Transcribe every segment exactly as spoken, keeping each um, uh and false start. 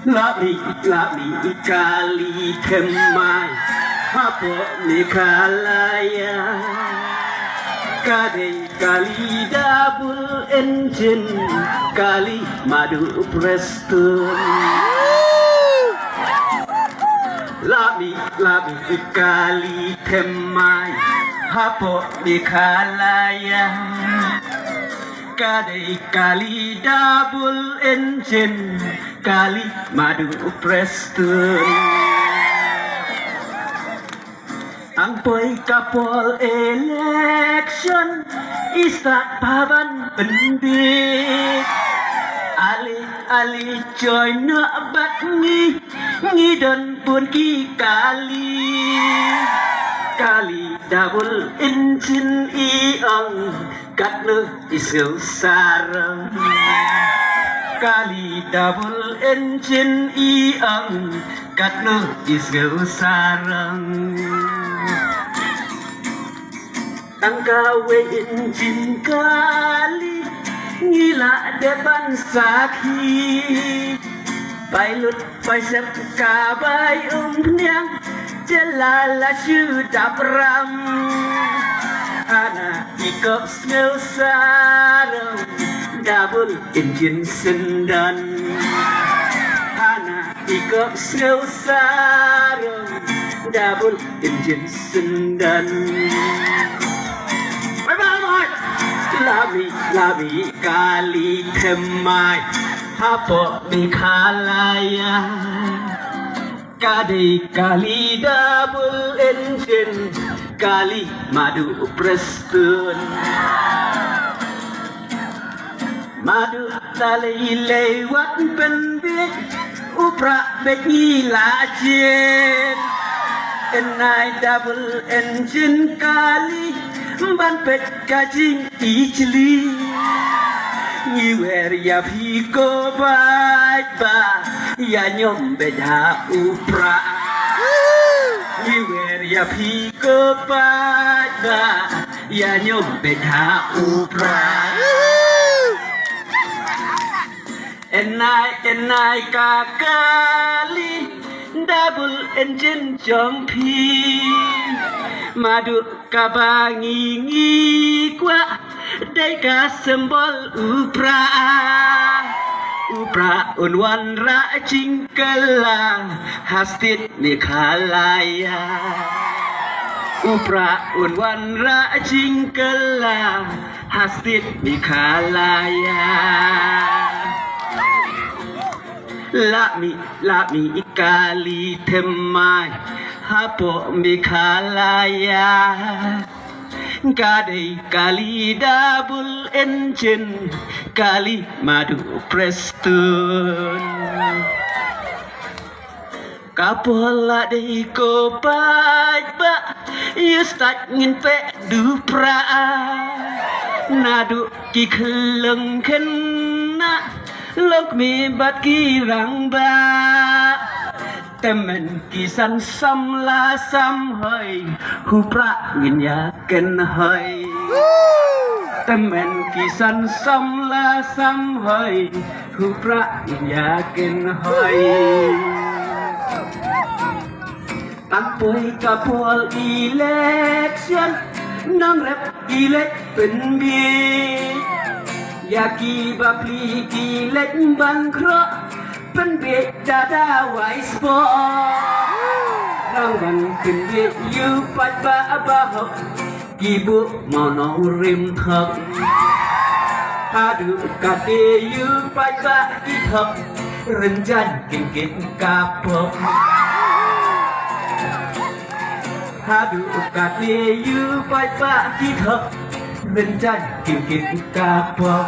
Lami, lami kali thymmai hapoh Meghalaya. Ka dei kali double engine, kali Madhu Prestone. Lami, lami kali thymmai hapoh Meghalaya. Ka dei kali double engine, kali Madhu Prestone. Tang poi ka por election, i stad pawan pynbit. Ali, ali join noh bad ngi, ngi don bun ki kali. Kali double engine i ong, katno i sngewsarong. Kali double engine i ong, katno i sngewsarong. Tang kawei engine kali, ngi la dep ban sakhi. Pilot paisep ka bai umphniang, jylla la shu dap ram. Hana i kop sngewsarong, double engine syndon. Hana i kop sngewsarong, double engine syndon. Bye bye, bye. Lami, lami kali thymmai hapoh Meghalaya. Ka dei kali double engine, kali Madhu Prestone. Madhu ta lei lei wat pynbeit, u Prah beit ngi la jied. Yn ai double engine kali, ban peit ka jingijli. Ngi wer ïa phi ko paidbah, ïa ñiom beit ha u Prah. Ngi wer ïa phi ko paidbah, ïa ñiom beit ha u Prah. Yn ai, yn ai ka kali double engine jong phi. Madhu kaba ngi ngi kwah, dei ka symbol u Prah. U Prah un wanrah jingkylla ha state Meghalaya. U Prah un wanrah jingkylla ha state Meghalaya. Lami, lami kali thymmai hapoh Meghalaya. Ka dei kali double engine, kali Madhu Prestone. Ka por la dei ko paidbah, ïa stad ngin peit u Prah. Naduh ki khyllung khynnah, lok mi bad ki rangbah. Tymmen ki san samla samhoi, u Prah ngin ïa kynhoi. Tymmen ki san samla samhoi, u Prah ngin ïa kynhoi. Tang poi ka por election, nongrep ki leit pynbeit. Ïa ki bapli ki leit ban khroh, pynbeit da da wai spah. Nang ban pynbeit ïa u paidbah bahok, ki buh mawnongrim thok. Haduh katne ïa u paidbah ki thok, rynjang kin kit ka pok. Haduh katne ïa u paidbah ki thok, rynjang kin kit ka pok.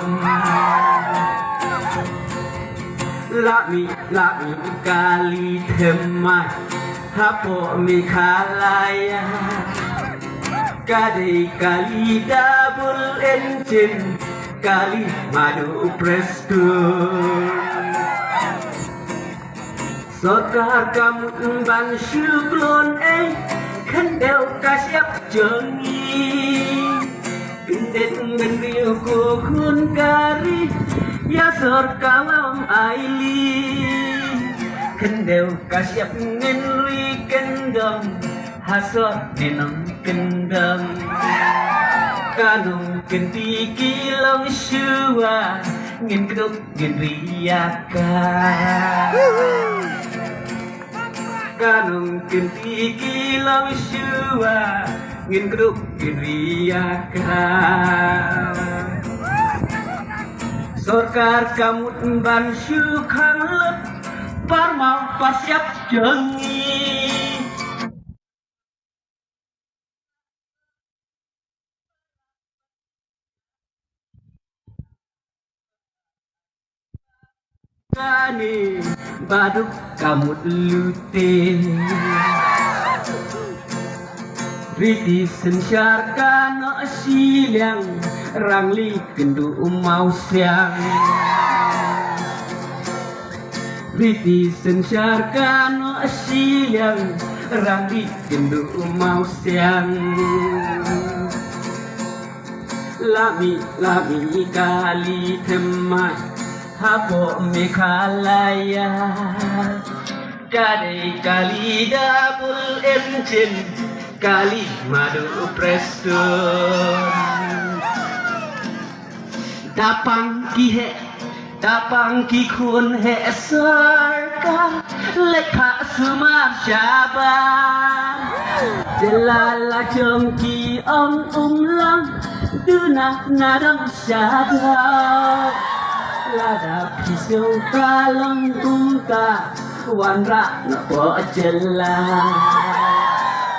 Lami, lami kali thymmai hapoh Meghalaya. Ka dei kali double engine, kali Madhu Prestone. Sorkar ka mut ban shu kloi ei, khyndew ka shyiap jong ngi. Kyndit bynriew ko khun ka ri, ïa sorkar lam aili. Khyndew ka shyiap ngin ri kyndong, ha sor ne nongkyndong. Ka nongkynti ki long shuwa, ngin kdup ngin ri ïa ka. Ka nongkynti ki long shuwa, ngin kdup ngin ri ïa ka. Sorkar ka mut ban shu khang lut, parmaw parshap jong ngi. Kane baduk ka mut lute. Riti synshar ka noh shiliang, rangli kynduh mawsiang. Riti synshar ka noh shiliang, rangli kynduh mawsiang. La mih, la mih kali thymmai hapoh Meghalaya. Ka dei kali double engine, kali Madu Prestone. Da pang ki heh, da pang ki khun heh sorkar, leit phah sumar shabar. Jylla la jong ki ong um lang, duna na dang shabar. Lada phi sngewthuh long kumta, wanrah noh poh jylla.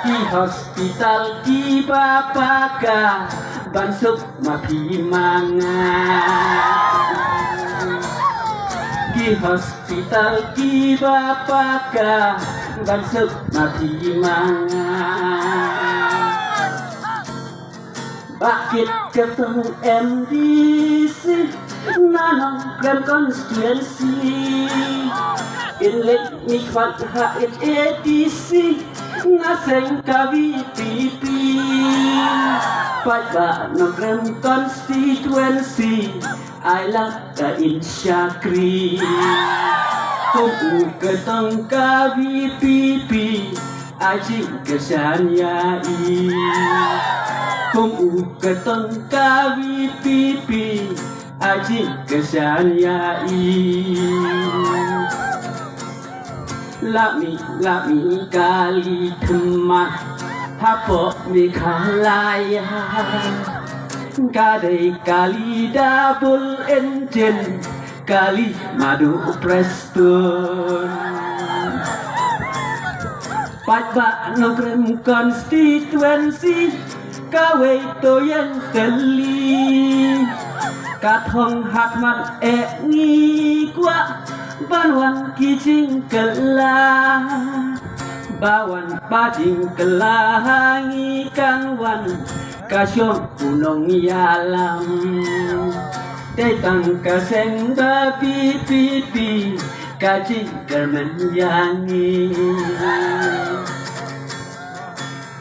Ki hospital kiba paka, ban suk ma phi ma nga. Ki hospital kiba paka, ban suk ma phi ma nga. Ba kit ka tong M D C na Nongkrem constituency. In leit mih kwah ha A D C, nga seng ka V P P. Paidbah Nongkrem constituency, ai la ka in shakri. Kum u ka tong ka V P P, ai jingkyrshan ïa i. Kum u ka tong ka V P P, ai jingkyrshan ïa i. La mih, la mih kali thymmai hapoh Meghalaya. Ka dei kali double engine, kali Madu Prestone. Paidbah Nongkrem constituency, kawei to ïeng kali. Ka thong ha khmat eh ngi kwah ban wan ki jingkylla. Ba wan ba jingkylla ngi kan wan, ka shong u nongïalam. Dei tang ka seng ba V P P, ka jingkyrmen ïa ngi.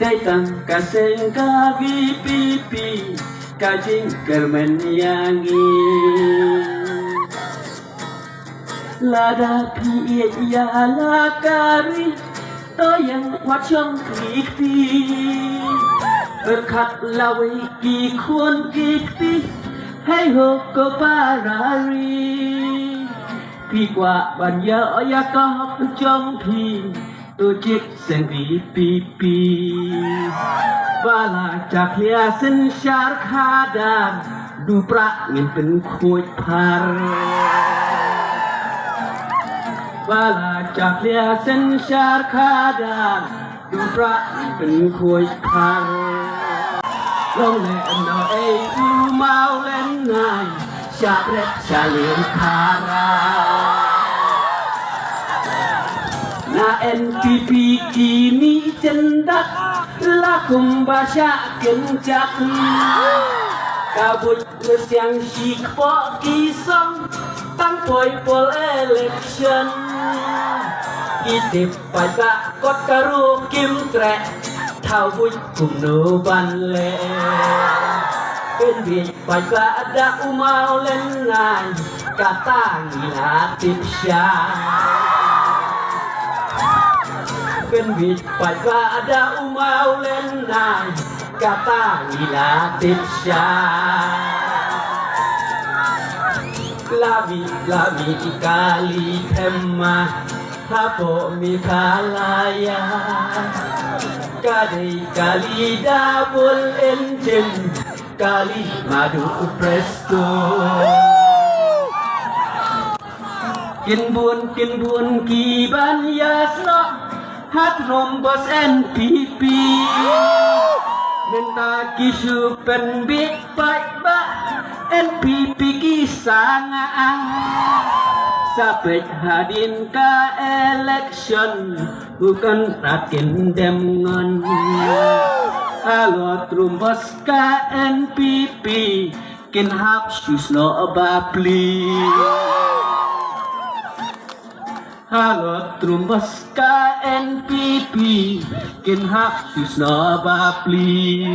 Dei tang ka seng ka V P P, ka jingkyrmen ïa ngi. Lada phi ïeit ïa la ka ri, to ïeng wat shong kti kti. Pyrkhat lawei ki khun ki kti, hei ho ko para ri. Phi kwah ban ïoh ïa ka hok jong phi, to jied seng V P P. Ba la jakhlia synshar khadar, du prah ngin pynkhuid phar. Ba la jakhlia synshar khadar, du prah ngin pynkhuid phar. Long leh noh ei u Mawlynnai, sha bret sha lynti khara. Na N P P ki mih jyndat, la kumba shah kynjat. Ka buit mynsiem shi kpoh ki song, tang poi poll election. Ki tip paidbah kot ka ruh kim treh, thaw buit kumno ban leh. Pynbiej paidbah da u Mawlynnai, kata ngi la tip shai. Pynbeit paidbah da u maw lynnai, kata ngi la tip shai. La mih, la mih kali M A hapoh Meghalaya. Ka dei kali double engine, kali Madu Presto. Kin bun, kin bun ki ban ïasnoh ha Thrombos N P P. Mynta ki shu pynbeit paidbah, N P P ki sangah. Sa peit hadien ka election, u Conrad kin dem ngon. Halor Thrombos ka N P P kin hap shu snoh ba plie. Halor Thrombos ka N P P kin hap shu snoh ba plie.